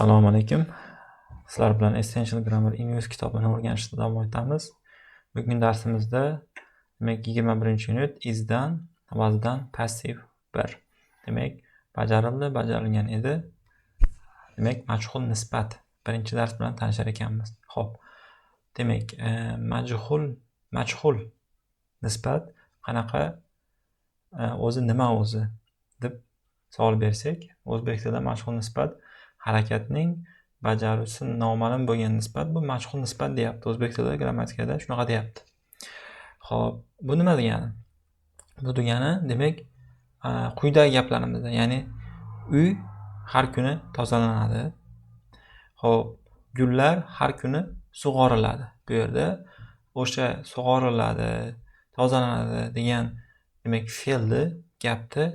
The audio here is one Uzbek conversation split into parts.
Assalomu alaykum. Sizlar bilan Essential Grammar in Use kitobini o'rganishda davom etamiz. Bugungi darsimizda, demak, 21-unit is dan, wasdan passive 1. Demak, bajarildi, bajarilgan edi. Demak, majhul nisbat birinchi dars bilan tanishar ekanmiz. Xo'p. Demak, majhul nisbat qanaqa, o'zi nima o'zi deb savol bersak, o'zbek tilida majhul nisbat harakatning bajaruvchisi noma'lum bo'lgan nisbat, bu majhul nisbat deyapti. O'zbek tilida grammatikada shunaqa deyapti. Xo'p, bu nima degani? Bu degani, demak, quyidagi gaplarimizda, ya'ni uy har kuni tozalanadi. Xo'p, gullar har kuni sug'oriladi. Bu yerda o'sha sug'oriladi, tozalanadi degan, demak, fe'lni, gapni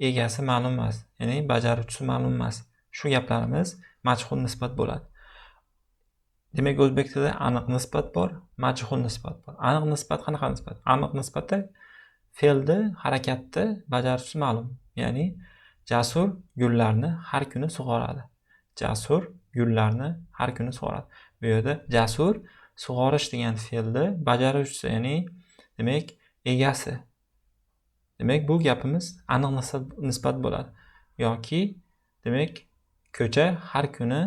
egasi ma'lum emas, ya'ni bajaruvchisi ma'lum emas. Shu gaplarimiz majhul nisbat bo'ladi. Demak, o'zbek tilida aniq nisbat bor, majhul nisbat bor. Aniq nisbat qanaqa nisbat? Aniq nisbatda fe'lni, harakatni bajaruvchisi ma'lum. Ya'ni Jasur gullarni har kuni sug'oradi. Jasur gullarni har kuni sug'oradi. Bu yerda Jasur sug'orish degan fe'lni bajaruvchisi, ya'ni, demak, egasi. Demak, bu gapimiz aniq nisbat bo'ladi. Yoki, demak, ko'cha har kuni,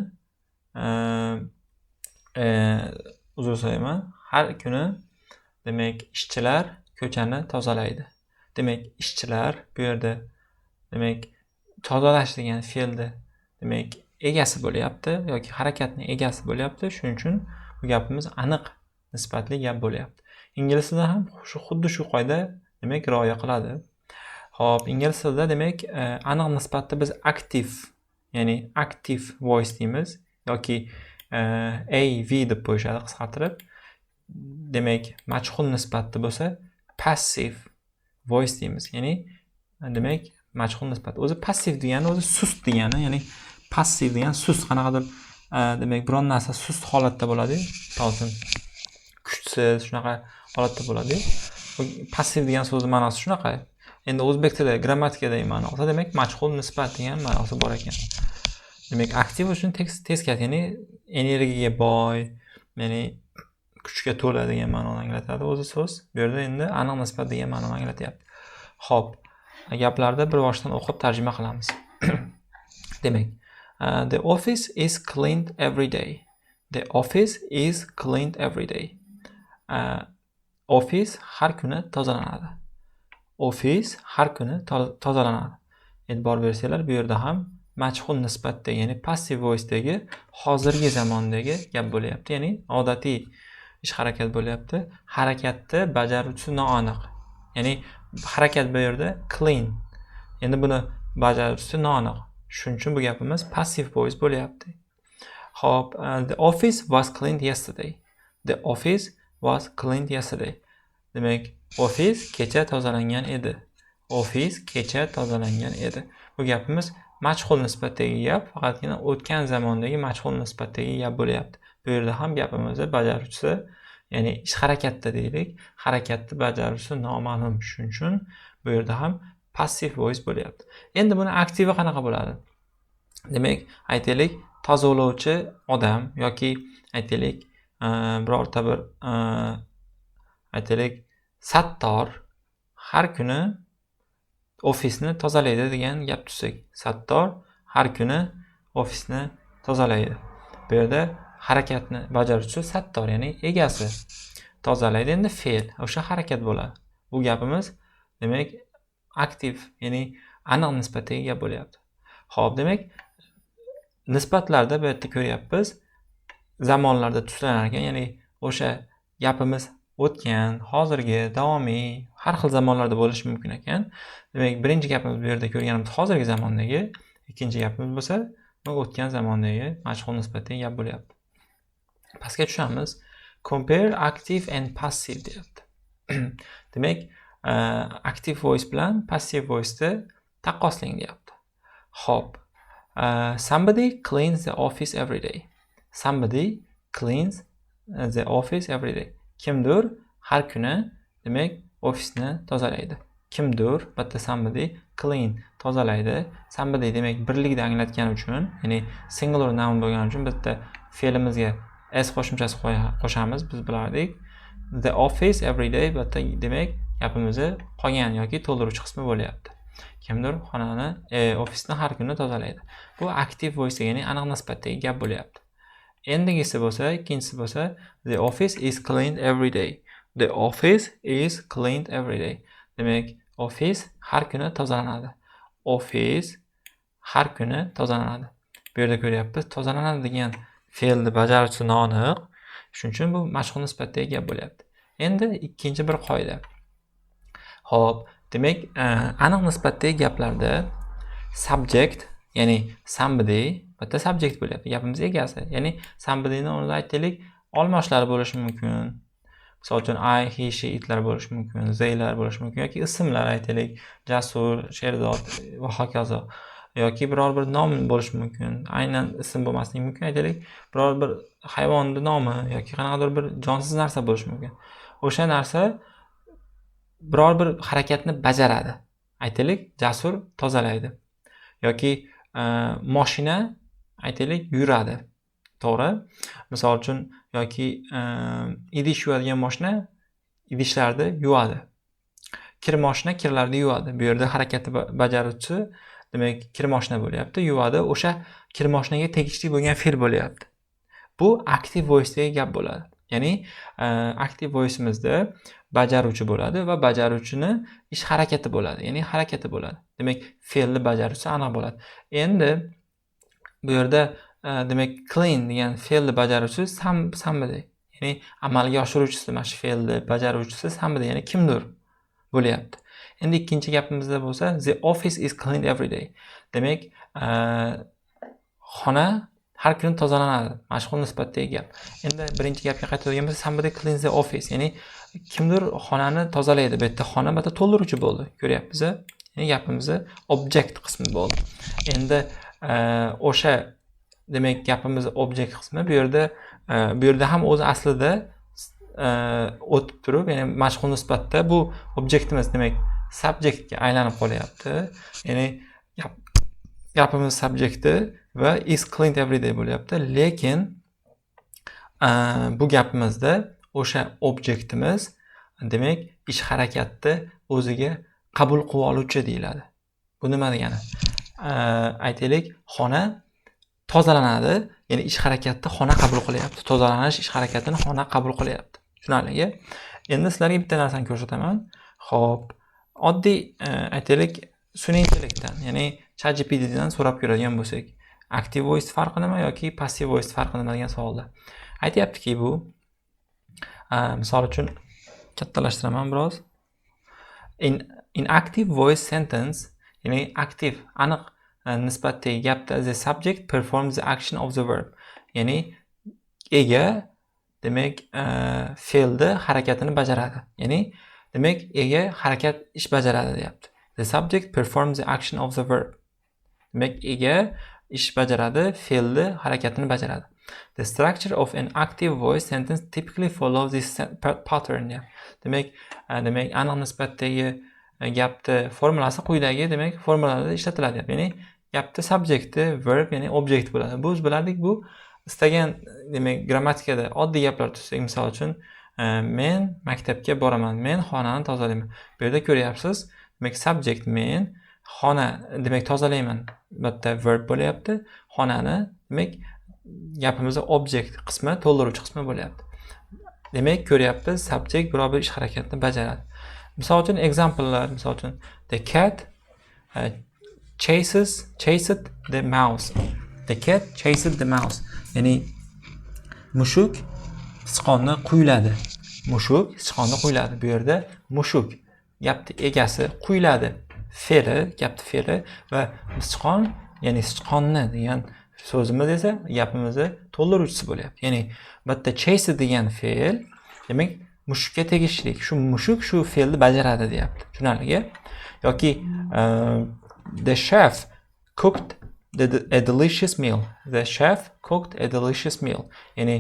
uzr so'rayman, har kuni, demak, ishchilar ko'chani tozalaydi. Demak, ishchilar bu yerda, demak, tozalash degan fe'lni, demak, egasi bo'lyapti yoki harakatni egasi bo'lyapti. Shuning uchun bu gapimiz aniq nisbatli gap bo'lyapti. Ingliz tilida ham shu, xuddi shu qoida, demak, rioya qiladi. Xo'p, ingliz tilida, demak, aniq nisbatda biz aktiv, ya'ni active voice deymiz yoki AV deb qo'yishadi qisqartirib. Demak, majhul nisbatda bo'lsa passive voice deymiz. Ya'ni, demak, majhul nisbat. O'zi passive degani o'zi sust degani, ya'ni passive degani sust, qanaqadir, demak, biron narsa sust holatda bo'ladi-yu, misol uchun kuchsiz, shunaqa holatda bo'ladi-yu. Passiv degan so'zni ma'nosi shunaqa. Endi o'zbek tili grammatikadagi ma'nosi, demak, majhul nisbat degan ma'nosi bor ekan. Demak, aktiv uchun teskari, ya'ni energiyaga boy, ya'ni kuchga to'la degan ma'noni anglatadi o'zi so'z. Bu yerda endi aniq nisbat degan ma'noni anglatyapti. Xo'p, gaplarni bir boshdan o'qib tarjima qilamiz. Demak, the office is cleaned every day. The office is cleaned every day. Ofis har kuni tozalanadi. Ofis har kuni tozalanadi. E'tibor bersanglar, bu yerda ham majhul nisbatda, ya'ni passive voice'dagi hozirgi zamondagi gap bo'lyapti, ya'ni odatiy ish harakat bo'lyapti. Harakatni bajaruvchisi noaniq. Ya'ni harakat bu yerda clean. Endi buni bajaruvchisi noaniq. Shuning uchun bu gapimiz passive voice bo'lyapti. Xo'p, the office was cleaned yesterday. The office was cleaned yesterday. Demak, ofis kecha tozalangan edi. Ofis kecha tozalangan edi. Bu gapimiz majhul nisbatdagi gap, faqatgina o'tgan zamondagi majhul nisbatdagi gap bo'lyapti. Bu yerda ham gapimizni bajaruvchisi, ya'ni ish harakatda deylik, harakatni bajaruvchisi noma'lum. Shuning uchun bu yerda ham passive voice bo'lyapti. Endi buni aktivi qanaqa bo'ladi? Demak, aytaylik, tozalovchi odam yoki aytaylik, birorta bir, aytaylik, Sattor har kuni ofisni tozalaydi degan gap tuzsak. Sattor har kuni ofisni tozalaydi. Bu yerda harakatni bajaruvchi Sattor, ya'ni egasi. Tozalaydi endi fe'l, o'sha harakat bo'ladi. Bu gapimiz, demak, aktiv, ya'ni aniq nisbatdagi gap bo'lyapti. Xo'p, demak, nisbatlarda bu yerda ko'ryapmiz, zamonlarda tuslanar ekan, ya'ni o'sha gapimiz o'tgan, hozirgi, davomiy, har xil zamonlarda bo'lishi mumkin ekan. Demak, birinchi gapimiz bu yerda ko'rganimiz hozirgi zamondagi, ikkinchi gapimiz bo'lsa o'tgan zamondagi majhul nisbatdagi gap bo'lyapti. Pastga tushamiz. Compare active and passive deyapti. Demak, active voice bilan passive voice'ni taqqoslang deyapti. Xo'p, somebody cleans the office every day. Somebody cleans the office every day. Kimdir har kuni, demak, ofisni tozalaydi. Kimdir, bitta somebody Clean tozalaydi. Somebody demak birlikda anglatgani uchun, ya'ni singular noun bo'lgani uchun bitta fe'limizga s qo'shimchasi qo'shamiz, biz bilardik. The office every day bu yerda demak gapimizni qolgan yoki to'ldiruvchi qismi bo'lyapti. Kimdir xonani, ofisni har kuni tozalaydi. Bu active voice, ya'ni aniq nisbatdagi gap bo'lyapti. Endigisi bo'lsa, ikkinchisi bo'lsa, the office is cleaned every day. The office is cleaned every day. Demak, ofis har kuni tozalanadi. Ofis har kuni tozalanadi. Bu yerda ko'ryapmiz, tozalanadi degan fe'lni bajaruvchisi noaniq. Shuning uchun bu mashhur nisbatdagi gap bo'lyapti. Endi ikkinchi bir qoida. Xo'p, demak, aniq nisbatdagi gaplarda subject, ya'ni somebody, bu yerda subject bo'lyapti, gapimiz egasi. Ya'ni somebodyni o'rnida aytaylik, olmoshlari bo'lishi mumkin. Misol uchun I, he, she, itlar bo'lishi mumkin, theylar bo'lishi mumkin yoki ismlar aytaylik, Jasur, Sherzod va hokazo. Yoki biror bir nom bo'lishi mumkin. Aynan ism bo'lmasligi mumkin, aytaylik, biror bir hayvonni nomi yoki qanaqadir bir jonsiz narsa bo'lishi mumkin. O'sha narsa biror bir harakatni bajaradi. Aytaylik, Jasur tozalaydi. Yoki moshina aytaylik yuradi. To'g'ri? Misol uchun yoki idish yuvadigan moshina idishlarni yuvadi. Kir moshina kirlarni yuvadi. Bu yerda harakatni bajaruvchi demak kir moshina bo'lyapti, yuvadi. O'sha kir moshinaga tegishli bo'lgan fe'l bo'lyapti. Bu active voice'dagi gap bo'ladi. Ya'ni active voice'imizda bajaruvchi bo'ladi va bajaruvchini ish harakati bo'ladi, ya'ni harakati bo'ladi. Demak, fe'lni bajaruvchisi aniq bo'ladi. Endi bu yerda demak clean degan fe'lni bajaruvchisi somebody, ya'ni amalga oshiruvchisi, mana shu fe'lni bajaruvchisi somebody, ya'ni kimdir bo'lyapti. Endi ikkinchi gapimizda bo'lsa, the office is cleaned every day. Demak, xona har kuni tozalanadi. Mashhur nisbatdagi gap. Endi birinchi gapga qaytadigan bo'lsak, somebody cleans the office, ya'ni kimdir xonani tozalaydi. Bu yerda xona bu yerda to'ldiruvchi bo'ldi. Ko'ryapmiz? Ya'ni gapimizni object qismi bo'ldi. Endi o'sha demak gapimizni object qismi bu yerda ham o'zi aslida o'tib turib, ya'ni mashhur nisbatda bu objektimiz demak subjectga aylanib qolyapti. Ya'ni gapimiz subjekti va is cleaned every day bo'lyapti. Lekin bu gapimizda o'sha objektimiz demak ish harakatni o'ziga qabul qilib oluvchi deyiladi. Bu nima degani? Aytaylik, xona tozalanadi, ya'ni ish harakatni xona qabul qilyapti. Tozalanish ish harakatini xona qabul qilyapti. Tushunarli? Endi sizlarga bitta narsani ko'rsataman. Xo'p, oddiy aytaylik sun'iy intellektdan, ya'ni ChatGPTdan so'rab ko'radigan bo'lsak, active voice farqi nima yoki passive voice farqi nima degan savolda. Aytyaptiki bu, misol uchun kattalashtiraman biroz. In active voice sentence, ya'ni aktiv aniq nisbatdagi gapda the subject performs the action of the verb. Ya'ni ega demak fe'lni harakatini bajaradi. Ya'ni demak ega harakat ish bajaradi deyapti. The subject performs the action of the verb. Demak ega ish bajaradi, fe'lni harakatini bajaradi. The structure of an active voice sentence typically follows this pattern. Demak aniq nisbatdagi gapni formulasi quyidagi demak formulada ishlatiladi. Ya'ni gapni subjekti verb, ya'ni objekt bo'ladi. Biz bilardik, bu istagan demak grammatikada oddiy gaplar tuzsak, misol uchun men maktabga boraman, men xonani tozalayman. Bu yerda ko'ryapsiz, demak subject men, xona demak tozalayman, bu yerda verb bo'lyapti. Xonani demak gapimizda objekt qismi, to'ldiruvchi qismi bo'lyapti. Demak ko'ryapmiz, subject biror bir ish harakatni bajaradi. Misol uchun examplelar, misol uchun the cat chased the mouse. The cat chased the mouse. Ya'ni mushuk sichqonni quvladi. Mushuk sichqonni quvladi. Bu yerda mushuk gapni egasi, quvladi fe'li, gapni fe'li va sichqon, ya'ni sichqonni degan so'zimiz esa gapimizni to'ldiruvchisi bo'lyapti. Ya'ni bu yerda chase degan fe'l demak mushukka tegishli. Shu mushuk shu fe'lni bajaradi deyapti. Tushunarli? Yoki the chef cooked a delicious meal. The chef cooked a delicious meal. Ya'ni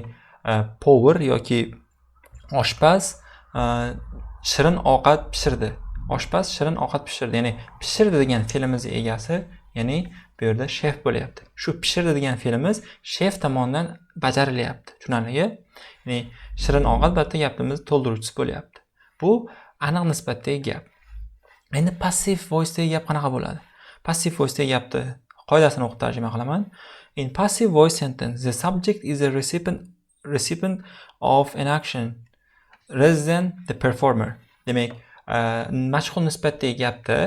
повар yoki oshpaz shirin ovqat pishirdi. Oshpaz shirin ovqat pishirdi. Ya'ni pishirdi degan fe'limizni egasi, ya'ni bu yerda chef bo'lyapti. Shu pishirdi degan fe'limiz chef tomonidan bajarilyapti. Tushunarlimi? Ya'ni shirin ovqat bu yerda gapimiz to'ldiruvchisi bo'lyapti. Bu aniq nisbatdagi gap. Endi passive voice'dagi gap qanaqa bo'ladi? Passive voice'dagi gapni qoidasini o'qib tarjima qilaman. In passive voice sentence, the subject is a recipient of an action rather than the performer. Demak, mashhur nisbatdagi gapda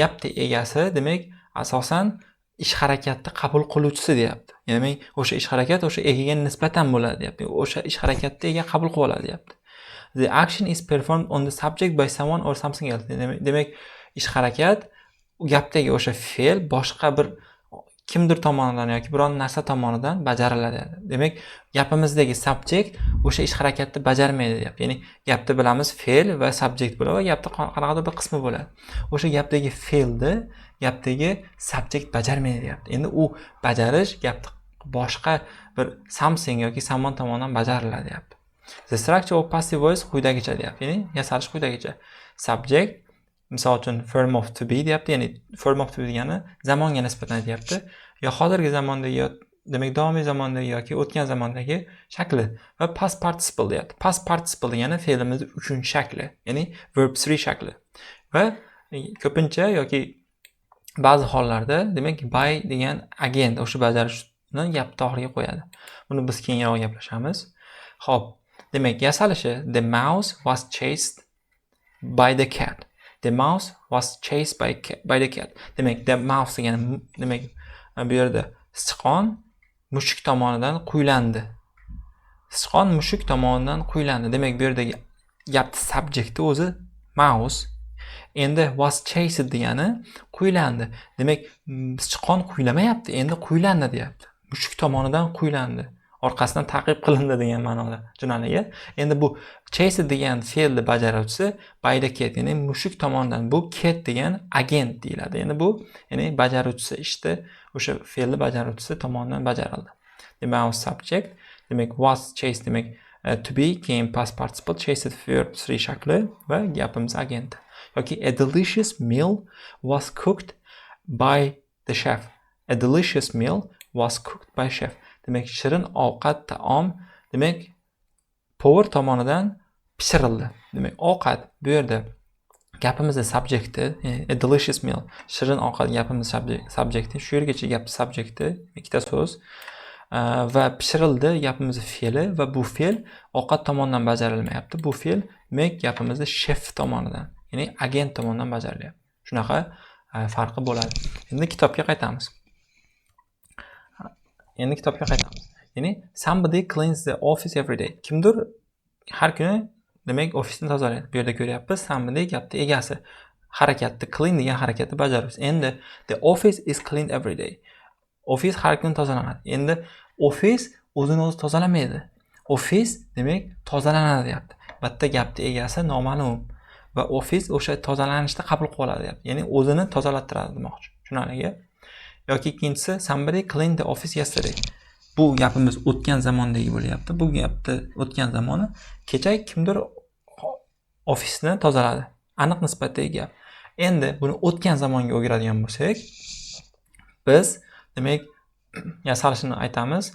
gapni egasi, demak, asosan ish harakatni qabul qiluvchisi deyapti. Ya'ni o'sha ish harakat o'sha egaga nisbatan bo'ladi deyapti. O'sha ish harakatni ega qabul qilib oladi deyapti. The action is performed on the subject by someone or something else. Demak, ish harakat gapdagi o'sha fe'l boshqa bir kimdir tomonidan yoki biron narsa tomonidan bajariladi. Demak, gapimizdagi subject o'sha ish harakatni bajarmaydi deyapti. Ya'ni gapni bilamiz, fe'l va subject bo'ladi va gapni qanaqadir bir qismi bo'ladi. O'sha gapdagi fe'lni gapdagi subject bajarmaydi deyapti. Endi u bajarish gapni boshqa bir something yoki someone tomonidan bajariladi deyapti. The structure of passive voice quyidagicha deyapti. Ya'ni yasalish quyidagicha. Subject, misol uchun, form of to be deyapti. Ya'ni form of to be degani zamonga nisbatan aytyapti. Yo hozirgi zamondagi, yo demak davomiy zamondagi yoki o'tgan zamondagi shakli va past participle deyapti. Past participle degani fe'limizni uchinchi shakli, ya'ni verb 3 shakli. Va ko'pincha yoki ba'zi hollarda, demak, by degan agent o'sha bajarishni gapni oxiriga qo'yadi. Buni biz keyinroq gaplashamiz. Xo'p, demak, yasalishi: the mouse was chased by the cat. The mouse was chased by the cat. Demak, the mouse degani, demak, bu yerda sichqon mushuk tomonidan quvilandi. Sichqon mushuk tomonidan quvilandi. Demak, bu yerdagi gapni subjekti o'zi mouse. Endi was chased degani quvilandi. Demak, sichqon quvilamayapti, endi quvilandi deyapti. Mushuk tomonidan quvilandi. Orqasidan ta'qib qilindi degan ma'noda. Tushunarlimi? Endi bu chased degan fe'lni bajaruvchisi by the cat, ya'ni mushuk tomonidan, bu cat degan agent deyiladi. Endi bu, ya'ni bajaruvchisi ishni o'sha fe'lni bajaruvchisi tomonidan bajarildi. Demak, subject, demak, was chased, demak, to be, keyin past participle, chased verb 3 shakli va gapimiz agenti. Yoki a delicious meal was cooked by the chef. A delicious meal was cooked by chef. Demak, shirin ovqat, taom, demak, повар tomonidan pishirildi. Demak, ovqat bu yerda gapimizni subjekti, a delicious meal, shirin ovqat gapimiz subjekti, shu yergacha gap subjekti, ikkita so'z va pishirildi gapimizni fe'li va bu fe'l ovqat tomonidan bajarilmayapti. Bu fe'l, demak, gapimizni chef tomonidan, ya'ni agent tomonidan bajarilyapti. Shunaqa farqi bo'ladi. Endi kitobga qaytamiz. Endi kitobga qaytamiz. Ya'ni somebody cleans the office every day. Kimdir har kuni, demak, ofisni tozalaydi. Bu yerda ko'ryapmiz, somebody gapni egasi. Harakatni, clean degan harakatni bajaramiz. Endi the office is cleaned every day. Ofis har kuni tozalanadi. Endi ofis o'zini o'zi tozalamaydi. Ofis, demak, tozalanadi deyapti. Bu yerda gapni egasi noma'lum va ofis o'sha tozalanishni qabul qilib oladi deyapti. Ya'ni o'zini tozalattiradi demoqchi. Tushunarlimi? Yoki ikkinchisi somebody cleaned the office yesterday. Bu gapimiz o'tgan zamondagi bo'lyapti. Bu gapni o'tgan zamoni, kecha kimdir ofisni tozaladi. Aniq nisbatdagi gap. Endi buni o'tgan zamonga o'giradigan bo'lsak, biz, demak, yasalishini aytamiz.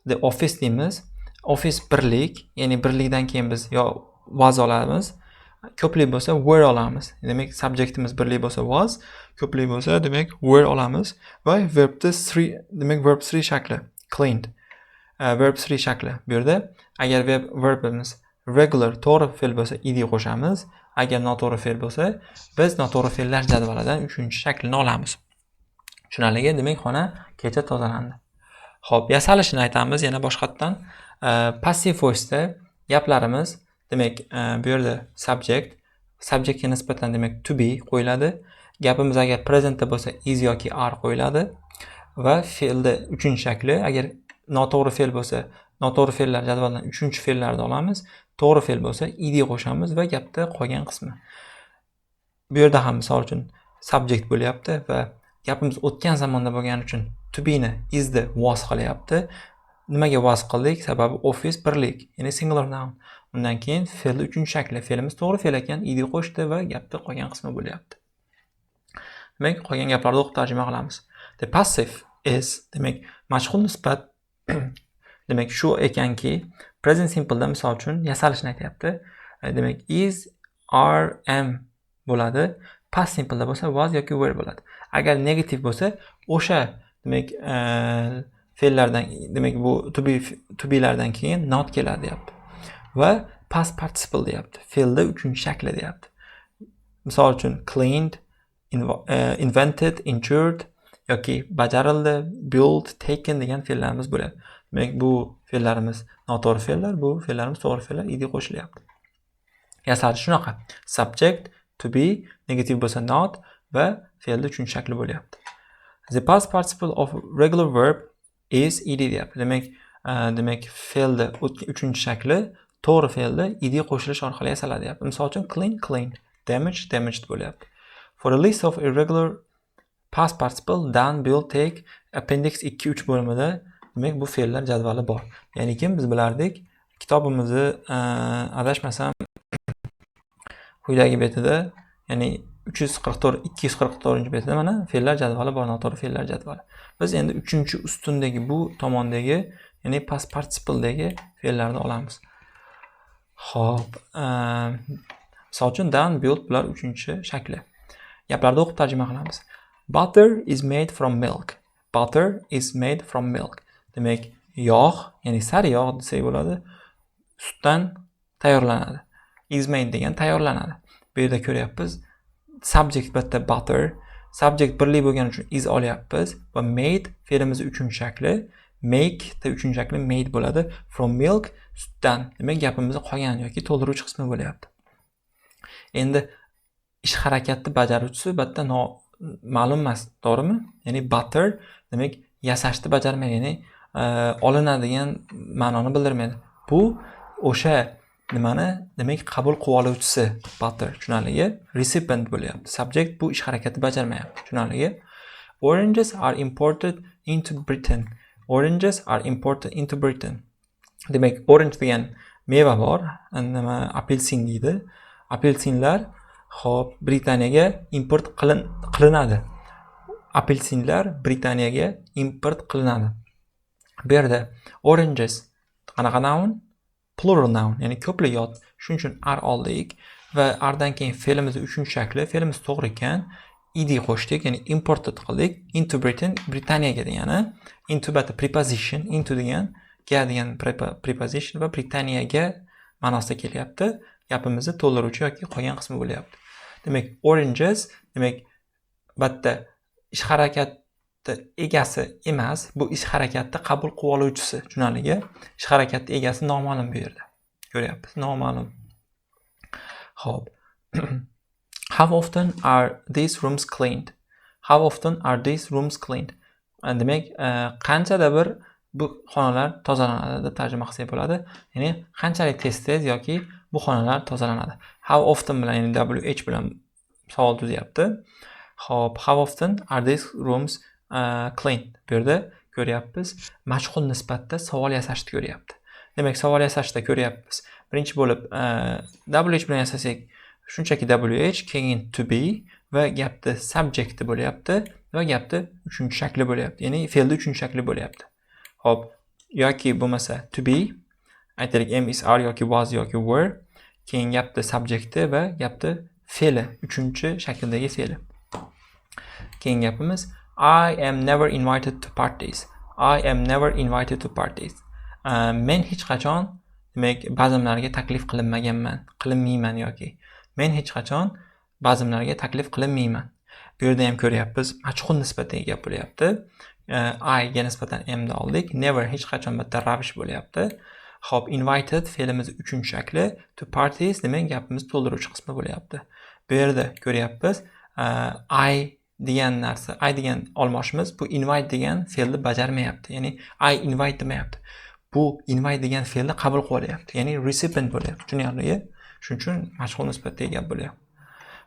The office deymiz. Office birlik, ya'ni birlikdan keyin biz yo was olamiz, ko'plik bo'lsa were olamiz. Demak, subjektimiz birlik bo'lsa was, ko'plik bo'lsa, demak, were olamiz va verbni 3, demak, verb 3 shakli, cleaned. Verb 3 shakli. Bu yerda agar verbimiz regular, to'g'ri fe'l bo'lsa ed qo'shamiz. Agar noto'g'ri fe'l bo'lsa, biz noto'g'ri fe'llar jadvalidan uchinchi shaklini olamiz. Tushunarlimi? Demak, xona kecha tozalandi. Xo'p, yasalishini aytamiz yana boshqatdan. Passive voice'da gaplarimiz, demak, bu yerda subject, subjectga nisbatan, demak, to be qo'yiladi. Gapimiz agar presentda bo'lsa is yoki are qo'yiladi va fe'lni uchinchi shakli, agar noto'g'ri fe'l bo'lsa, noto'g'ri fe'llar jadvalidan uchinchi fe'llarni olamiz. To'g'ri fe'l bo'lsa ed qo'shamiz va gapda qolgan qismi. Bu yerda ham, misol uchun, subject bo'lyapti va gapimiz o'tgan zamonda bo'lgani uchun to be ni is the was qilyapti. Nimaga was qildik? Sababi office birlik, ya'ni singular noun. Undan keyin fe'lni uchinchi shakli. Fe'limiz to'g'ri fe'l ekan, ed qo'shdi va gapni qolgan qismi bo'lyapti. Demak, qolgan gaplarni o'qib tarjima qilamiz. The passive is, demak, majhul nisbat demak shu ekanki, present simple da misol uchun yasalishni aytyapti. Demak, is, are, am bo'ladi. Past simple da bo'lsa was yoki were bo'ladi. Agar negativ bo'lsa, o'sha demak fe'llardan, demak bu to be'lardan keyin not keladi deyapti. Va past participle deyapti. Fe'lda uchinchi shakli deyapti. Misol uchun cleaned, invented, injured yoki bajarildi, built, taken degan fe'llarimiz bo'ladi. Demak, bu fe'llarimiz noto'g'ri fe'llar, bu fe'llarimiz to'g'ri fe'llar, ed qo'shilyapti. Yasalishi shunaqa. Subject, to be, negativ bo'lsa not va fe'lni uchinchi shakli bo'lyapti. The past participle of regular verb is ed deyapti. Demak, fe'lni uchinchi shakli to'g'ri fe'lni ed qo'shilish orqali yasaladi deyapti. Misol uchun clean, cleaned, damage, damaged bo'lyapti. For a list of irregular past participle done, build, take appendix 2-3 bo'limida demak bu fe'llar jadvali bor. Ya'ni kim biz bilardik, kitobimizni adashmasam quyidagi betida, ya'ni 344 244-betida mana fe'llar jadvali bor, noto'g'ri fe'llar jadvali. Biz endi 3-ustundagi bu tomondagi, ya'ni past participledagi fe'llarni olamiz. Xo'p, misol uchun done, built bular 3-shakli. Gaplarni o'qib tarjima qilamiz. Butter is made from milk. Butter is made from milk. Demak, yog', ya'ni sariyog' desak bo'ladi, sutdan tayyorlanadi. Is made degan tayyorlanadi. Bu yerda ko'ryapmiz, subject bitta butter, subject birlik bo'lgani uchun is olyapmiz va made fe'limizni 3-shakli, make da 3-shakli made bo'ladi. From milk, sutdan. Demak, gapimizni qolgan yoki to'ldiruvchi qismi bo'lyapti. Endi ish harakatni bajaruvchisi bitta ma'lum emas, to'g'rimi? Ya'ni butter demak yasashni bajarmaydi, ya'ni olinadigan ma'noni bildirmaydi. Bu o'sha nimani demak qabul qilib oluvchisi butter, tushunarligi? Recipient bo'lyapti. Subject bu ish harakatni bajarmayapti, tushunarligi? Oranges are imported into Britain. Oranges are imported into Britain. Demak, orange degan meva bor, nima apelsin deydi. Apelsinlar xo'p Britaniyaga import qilinadi. Apelsinlar Britaniyaga import qilinadi. Bu yerda oranges qanaqa noun? Plural noun, ya'ni ko'plik yod. Shuning uchun are oldik va aredan keyin fe'limizni 3-shakli, fe'limiz to'g'ri ekan, ed qo'shdik, ya'ni imported qildik into Britain, Britaniyaga degani, into bitta preposition, into degan ga degan preposition va Britaniyaga ma'nosida kelyapti. Gapimizni to'ldiruvchi yoki qolgan qismi bo'lyapti. Demak, oranges, demak, bitta ish harakatni egasi emas, bu ish harakatni qabul qilib oluvchisi, tushunarligi? Ish harakatni egasi noma'lum bu yerda. Ko'ryapmiz, noma'lum. Xo'p. How often are these rooms cleaned? How often are these rooms cleaned? Demak, qanchada bir bu xonalar tozalanadi deb tarjima qilsak bo'ladi. Ya'ni qanchalik tez-tez yoki bu xonalar tozalanadi. How often bilan, ya'ni WH bilan savol tuzyapti. Xo'p, how often are these rooms cleaned? Bu yerda ko'ryapmiz, majhul nisbatda savol yasashni ko'ryapti. Demak, savol yasashda ko'ryapmiz. Birinchi bo'lib WH bilan yasasak, shunchaki WH, keyin to be va gapni subjecti bo'lyapti va gapni 3-shakli bo'lyapti. Ya'ni fe'lni 3-shakli bo'lyapti. Xo'p, yoki bo'lmasa to be, aytaylik am, is, are yoki was yoki were, keyin gapni subjecti va gapni fe'li, 3-shakldagi fe'li. Keyin gapimiz I am never invited to parties. I am never invited to parties. Men hech qachon demak bazmlarga taklif qilinmaganman, qilinmayman yoki men hech qachon bazmlarga taklif qilinmayman. Bu yerda ham ko'ryapmiz, majhul nisbatdagi gap bo'lyapti. I ga nisbatan am ni oldik. Never hech qachon bitta ravish bo'lyapti. Xo'p, invited fe'limiz 3-shakli, to parties demak gapimiz to'ldiruvchi qismi bo'lyapti. Bu yerda ko'ryapmiz, I degan narsa, I degan olmoshimiz bu invite degan fe'lni bajarmayapti. Ya'ni I invite demayapti. Bu invite degan fe'lni qabul qilib olyapti. Ya'ni recipient bo'lyapti. Tushunarlimi? Shuning uchun majhul nisbatdagi gap bo'lyapti.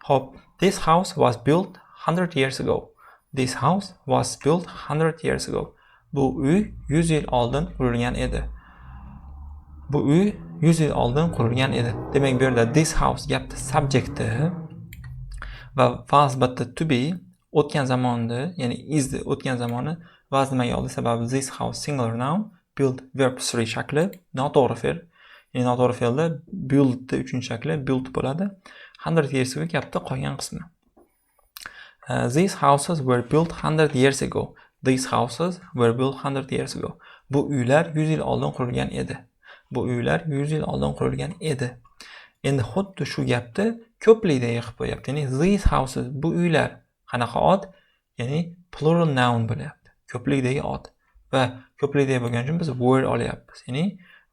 Xo'p, this house was built 100 years ago. This house was built 100 years ago. Bu uy 100 yil oldin qurilgan edi. Bu uy 100 yil oldin qurilgan edi. Demak, bu yerda this house gapni subjecti va was bitta to be o'tgan zamonni, ya'ni is o'tgan zamoni was nimaga oldi? Sababi this house singular noun, build verb 3 shakli, noto'g'ri fe'l. Ya'ni noto'g'ri fe'lda buildni uchinchi shakli built bo'ladi. 100 years ago gapni qolgan qismi. These houses were built 100 years ago. These houses were built 100 years ago. Bu uylar 100 yil oldin qurilgan edi. Bu uylar 100 yil oldin qurilgan edi. Endi xuddi shu gapni ko'plikda qilib qo'yapti. Ya'ni these houses, bu uylar qanaqa ot? Ya'ni plural noun bo'lyapti. Ko'plikdagi ot. Va ko'plikdagi bo'lgani uchun biz were olyapmiz. Ya'ni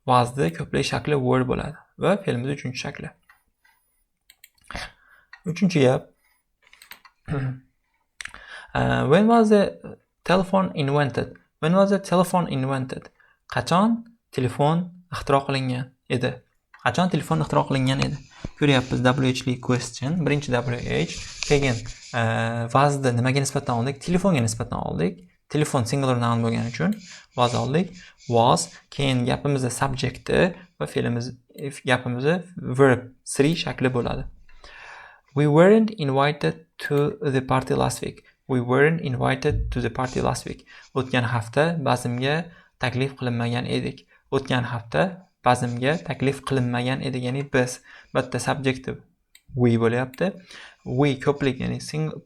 wasni ko'plik shakli were bo'ladi va fe'limiz uchinchi shakli. Uchinchi gap. When was the telephone invented? When was the telephone invented? Qachon telefon ixtiro qilingan edi? Qachon telefon ixtiro qilingan edi? Ko'ryapmiz, WH li question, birinchi WH, keyin wasni nimaga nisbatan oldik? Telefonga nisbatan oldik. Telefon singular noun bo'lgani uchun was oldik. Was, keyin gapimizda subjecti va fe'limiz, gapimizni verb 3 shakli bo'ladi. We weren't invited to the party last week. We weren't invited to the party last week. O'tgan hafta bazmga taklif qilinmagan edik. O'tgan hafta bazmga taklif qilinmagan edik. Ya'ni biz bitta subjecti we bo'lyapti. We ko'plik, ya'ni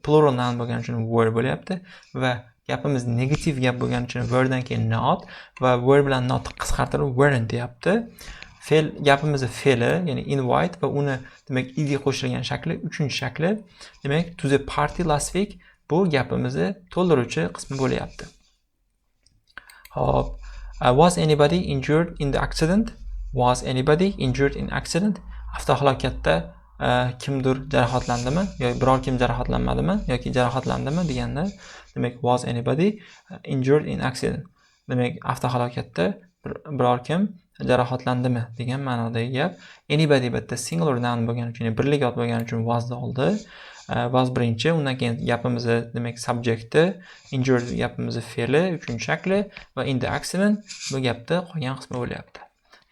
plural noun bo'lgani uchun were bo'lyapti va gapimiz negativ gap bo'lgani uchun weredan keyin not va were bilan not qisqartirib weren't deyapti. Fe'l, gapimizni fe'li, ya'ni invite va uni demak ed qo'shilgan shakli, uchinchi shakli. Demak, to the party last week bu gapimizni to'ldiruvchi qismi bo'lyapti. Xo'p, was anybody injured in the accident? Was anybody injured in accident? Avtohalokatda kimdir jarohatlandimi yoki biror kim jarohatlanmadimi yoki jarohatlandimi deganda, demak, was anybody injured in accident? Demak, avtohalokatda biror kim jarohatlandimi degan ma'nodagi gap. Anybody bitta singular noun bo'lgani uchun, ya'ni birlik ot bo'lgani uchun wasni oldi. Was birinchi, undan keyin gapimizni demak subjecti, injured gapimizni fe'li, uchinchi shakli va in the accident bu gapda qolgan qismi bo'lyapti.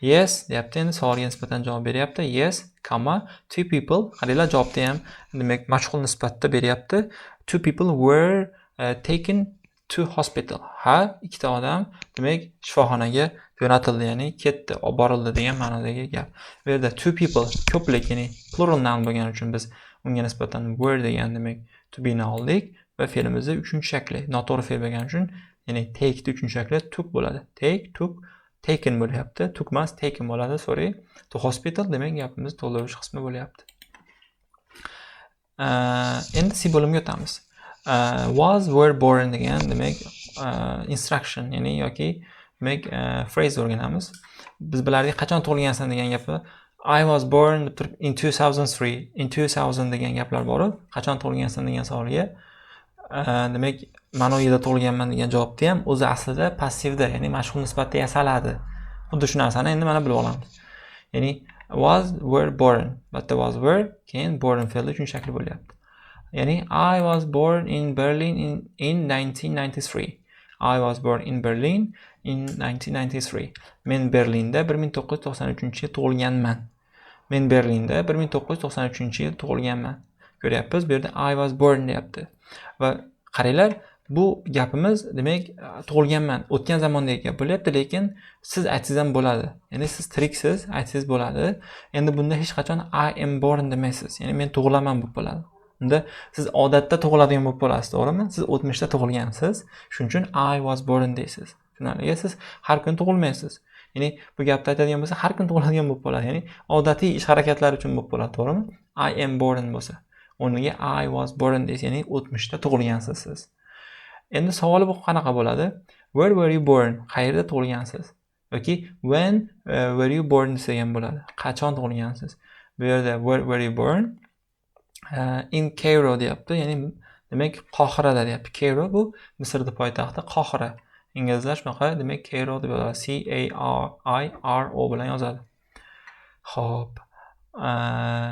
Yes deyapti, endi savolga nisbatan javob beryapti. Yes, comma, two people. Qaranglar, javobda ham demak majhul nisbatda beryapti. Two people were taken to hospital. Ha, ikkita odam demak shifoxonaga jo'natildi, ya'ni ketdi, olib borildi degan ma'nodagi gap. Bu yerda two people ko'plik, ya'ni plural noun bo'lgani uchun biz unga nisbatan were degan demak to be ni oldik va fe'limizni uchinchi shakli, noto'g'ri fe'l bo'lgani uchun, ya'ni take'ni uchinchi shakli took bo'ladi. Take, took, taken bo'lyapti. Took emas, taken bo'ladi, sorry. To hospital demak gapimiz to'ldiruvchi qismi bo'lyapti. Endi C bo'limga o'tamiz. Was, were born degan demak instruction, ya'ni yoki demak phrase o'rganamiz. Biz bilardik, qachon tug'ilgansan degan gapni I was born deb turib in 2003, in 2000 degan gaplar bor-u, qachon tug'ilgansan degan savolga demak mana u yilda tug'ilganman degan javobni ham o'zi aslida passivda, ya'ni majhul nisbatda yasaladi. Xuddi shu narsani endi mana bilib olamiz. Ya'ni was, were born. Bitta was, were, keyin born fe'li uchinchi shakli bo'lyapti. Ya'ni I was born in Berlin in 1993. I was born in Berlin in 1993. Men Berlinda 1993-yil tug'ilganman. Men Berlinda 1993-yil tug'ilganman. Ko'ryapmiz, bu yerda I was born deyapti. Va qaranglar, bu gapimiz demak tug'ilganman, o'tgan zamondagi gap bo'lyapti, lekin siz aytsangiz ham bo'ladi. Ya'ni siz tiriksiz, aytsangiz bo'ladi. Endi bunda hech qachon I am born demaysiz. Ya'ni men tug'ilaman bo'lib qoladi. Unda siz odatda tug'iladigan bo'lib qolasiz, to'g'rimi? Siz o'tmishda tug'ilgansiz. Shuning uchun I was born deysiz. Tushunarli? Siz har kun tug'ilmaysiz. Ya'ni bu gapni aytadigan bo'lsa, har kun tug'iladigan bo'lib qoladi. Ya'ni odatiy ish harakatlar uchun bo'lib qoladi, to'g'rimi? I am born bo'lsa. O'rniga I was born deysiz, ya'ni o'tmishda tug'ilgansiz siz. Endi savoli bu qanaqa bo'ladi? Where were you born? Qayerda tug'ilgansiz? Yoki when were you born desa ham bo'ladi. Qachon tug'ilgansiz? Bu yerda where were you born? In Cairo deyapti. Ya'ni demak Qohirada deyapti. Cairo bu Misrda poytaxti Qohira. Inglizlar shunaqa demak Cairo deb yozadi. C A R I R O bilan yozadi. Xo'p.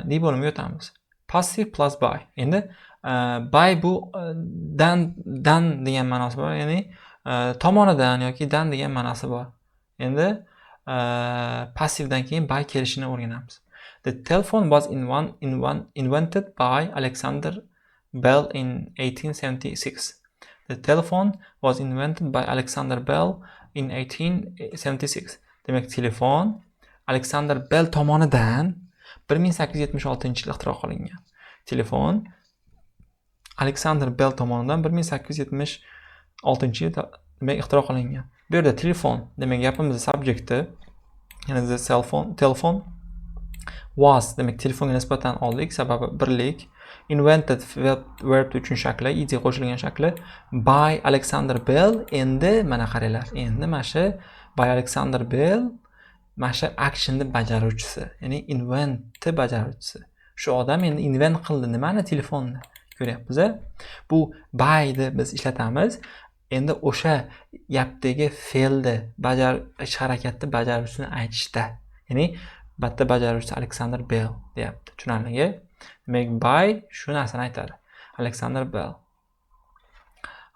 D bo'limiga o'tamiz. Passive plus by. Endi by bu dan degan ma'nosi bor, ya'ni tomonidan yoki dan degan ma'nosi bor. Endi Passivdan keyin by kelishini o'rganamiz. The telephone was invented by Alexander Bell in 1876. The telephone was invented by Alexander Bell in 1876. Demak, telefon Alexander Bell tomonidan 1876-yilda ixtiro qilingan. Telefon Alexander Bell tomonidan 1876-yilda demak ixtiro qilingan. Bu yerda telefon demak gapimizni subjekti, ya'ni the cell phone, telefon was demak telefonga nisbatan oldik, sababi birlik. Invented verb uchinchi shakli, ed qo'shilgan shakli by Alexander Bell. Endi mana qaranglar, endi mana shu by Alexander Bell mana shu actionni bajaruvchisi, ya'ni inventni bajaruvchisi. Shu odam endi invent qildi nimani? Telefonni. Ko'ryapmiz a? Bu byni biz ishlatamiz. Endi o'sha gapdagi fe'lni bajar ish harakatni bajaruvchisini aytishda. Ya'ni bitta bajaruvchisi Alexander Bell deyapti. Tushunarlimi? Demak, by shu narsani aytadi. Alexander Bell.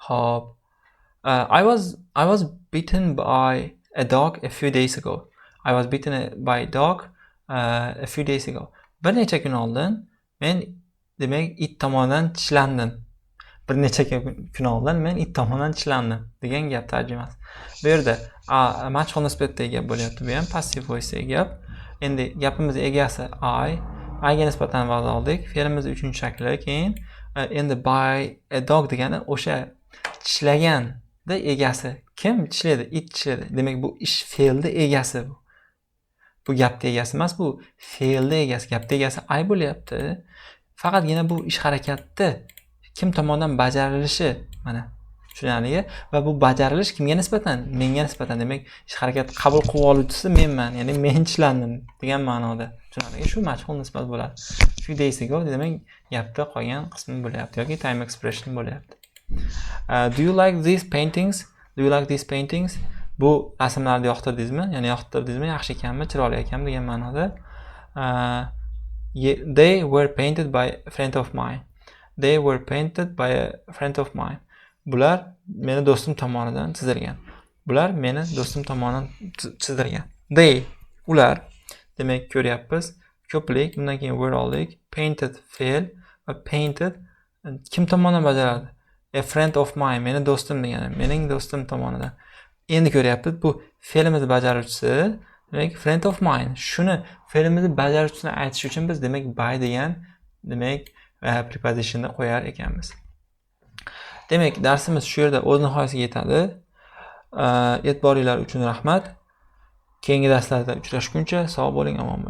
Xo'p. I was bitten by a dog a few days ago. I was bitten by a dog a few days ago. Bir necha kun oldin men demak it tomonidan tishlandim. Bir necha kun oldin men it tomonidan tishlandim degan gap tarjimasi. Bu yerda majhul nisbatdagi gap bo'lyapti. Bu ham passive voice gap. Endi gapimiz egasi I, I ga nisbatan was oldik. Fe'limiz uchinchi shakli, keyin endi by a dog degani o'sha tishlaganda egasi kim tishlaydi? It tishlaydi. Demak, bu ish fe'lni egasi bu. Bu gapni egasi emas, bu fe'lni egasi. Gapni egasi I bo'lyapti. Faqatgina bu ish harakatni kim tomonidan bajarilishi mana tushunarli va bu bajarilish kimga nisbatan? Menga nisbatan. Demak, ish harakat qabul qilib oluvchisi menman, ya'ni men tishlandim degan ma'noda. Tushunarli? Shu majhul nisbat bo'ladi. Few days ago demak gapda qolgan qismi bo'lyapti yoki time expression bo'lyapti. Do you like these paintings? Do you like these paintings? Bu rasmlarni yoqtirdingizmi? Ya'ni yoqtirdingizmi? Yaxshi ekanmi, chiroyli ekanmi degan ma'noda. They were painted by a friend of mine. They were painted by a friend of mine. Bular meni do'stim tomonidan chizilgan. Bular meni do'stim tomonidan chizilgan. They ular, demak ko'ryapmiz ko'plik, bundan keyin were oldik. Painted fe'l va painted kim tomonidan bajaradi? A friend of mine, meni do'stim degani, mening do'stim tomonidan. Endi ko'ryapmiz, bu fe'limizni bajaruvchisi demak friend of mine. Shuni fe'limizni bajaruvchisini aytish uchun biz demak by degan demak prepozitionni qo'yar ekanmiz. Demak, darsimiz shu yerda o'z nihoyasiga yetadi. E'tiboringlar uchun rahmat. Keyingi darslarda uchrashguncha sog' bo'ling, omon bo'ling.